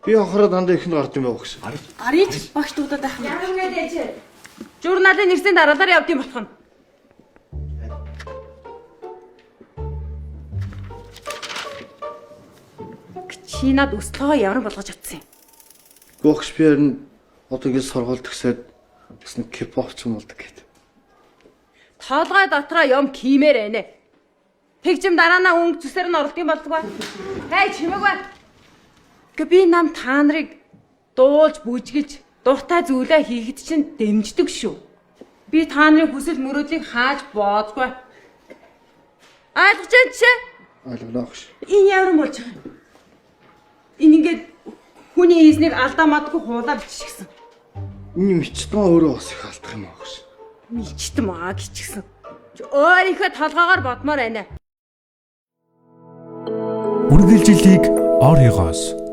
Би хохороо дандаа ихэнд гард юм байх гэсэн. Гарыг багш дуудаад байх юм. Ямар ингээд ээж. Журналын нэрсийн дараалал явдсан болох нь. Чи над өслөгөө ямар болгож чадсан юм? Гогш би харин одоо ингэ сургууль төгсөөд бас нэг кипоп ч юм болдог гээд. Толгой дотроо юм кимээр байна. Тэгжим дараанаа өнгө зүсээр нь оролдсон болдгоо. Хей чимээгүй. Гэ би нам та нарыг дуулж бүжгэлж дуртай зүйлээ хийхэд чинь дэмждэг шүү. Би та нарын хүсэл мөрөөдлийг хааж боодгүй. Ойлгож байна чи? Ойлголоо багш. Энэ ямар болж байгаа юм? Энэ ингээд хүний хийснийг алдаа мадгүй хуулаа биччихсэн. Энэ мичтэн өөрөө бас их алдах юм аа багш. Мичтэн аа гिचгсэн. Өөрийнхөө толгоогоор бодмоор байна. Үргэлжлэлийг Оригоос